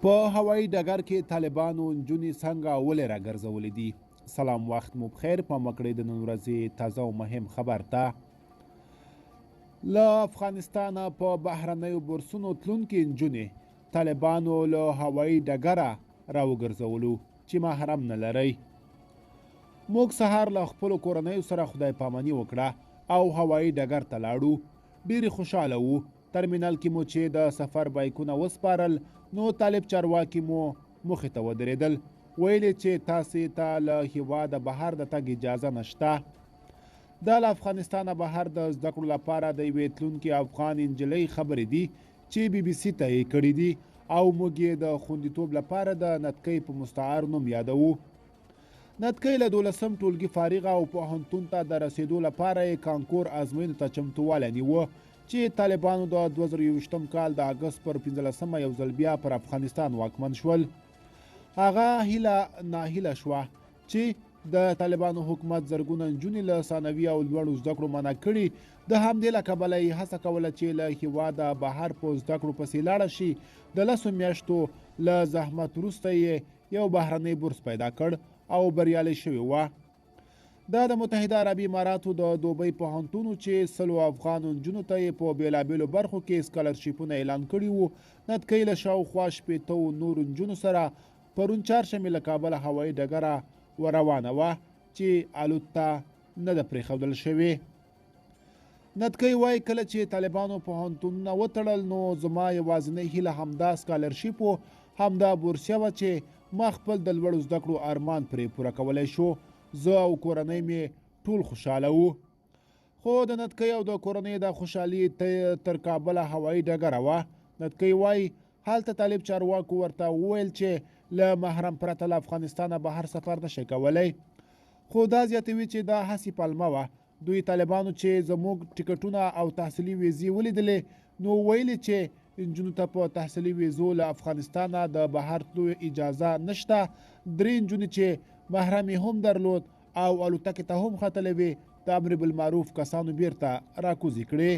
په هوایي ډګر کې طالبانو نجونې څنګه او ولې راګرځولې دي؟ سلام وخت مو پخیر، پام وکړئ د نن ورځې تازه او مهم خبر ته. له افغانستانه په بهرنیو بورسونو تلونکې نجونې طالبانو له هوایي ډګره راوګرځولو چې محرم نه لرئ. موږ سهار له خپلو کورنیو سره خدای پاماني وکړه او هوایي ډګر ته لاړو. ډېرې خوشاله وو. ترمینل کې مو چې د سفر بایکونه وسپارل نو طالب چارواکي مو مخې ته ودرېدل، ویل یې چې تاسې ته له هېواده بهر د تګ اجازه نشته. دا له افغانستانه بهر د زده کړو لپاره د یوې تلونکې افغان نجلۍ خبرې دي چې بي بي سي ته یې کړې دي او موږ یې د خوندیتوب لپاره د نتکۍ په مستعار نوم یادوو. نتکۍ له دولسم ټولګي فارغه او پوهنتون ته د رسېدو لپاره یې کانکور ازموینو ته چمتووالی نیوه چې طالبانو د 2021 کال د اګست پر 15مه یو ځل بیا پر افغانستان واکمن شول. هغه هیله ناهیله شوه چې د طالبانو حکومت زرګونه نجونې له ثانوي او لوړو زده کړو منع کړي، د همدې له کبله یې هڅه کوله چې له هیواده بهر په زده کړو پسې لاړه شي. د 10 میاشتو له زحمت وروسته یې یو بهرنی بورس پیدا کړ او بریالۍ شوې وه. دا د متحده عربي اماراتو د دوبۍ پوهنتون و چې 100 افغانو نجونو ته یې په بېلابېلو برخو کې سکالرشیپونه اعلان کړي وو. نتکۍ له شاوخوا 60 نورو نجونو سره پرون چهارشنبه له کابل هوایي ډګره روانه وه چې الوت ته نه ده پرېښودل شوې. نتکۍ وایي کله چې طالبانو پوهنتونونه وتړل نو زما یوازینۍ هیله همدا سکالرشیپ و، همدا بورسیه وه چې ما خپل د لوړو زده کړو ارمان پرې پوره کولی شو. زه او کورنۍ مې ټول خوشحاله وو. خو د نتکۍ او د کورنۍ د خوشحالي تر کابل هوایي ډګره وه. نتکۍ وایي هلته طالب چارواکو ورته وویل چې له محرم پرته له افغانستانه بهر سفر نشي کولی. خو دا زیاتوي چې دا هسې پلمه وه. دوی طالبانو چې زموږ ټیکټونه او تحصیلي ویزې ولیدلې نو ویلې چې نجونو ته په تحصیلي ویزو له افغانستانه د بهر تلو اجازه نشته. 3 نجونې چې محرم یې هم درلود او الوتکې ته هم ختلې وې د امر بالمعروف کسانو بیرته راکوزې کړې.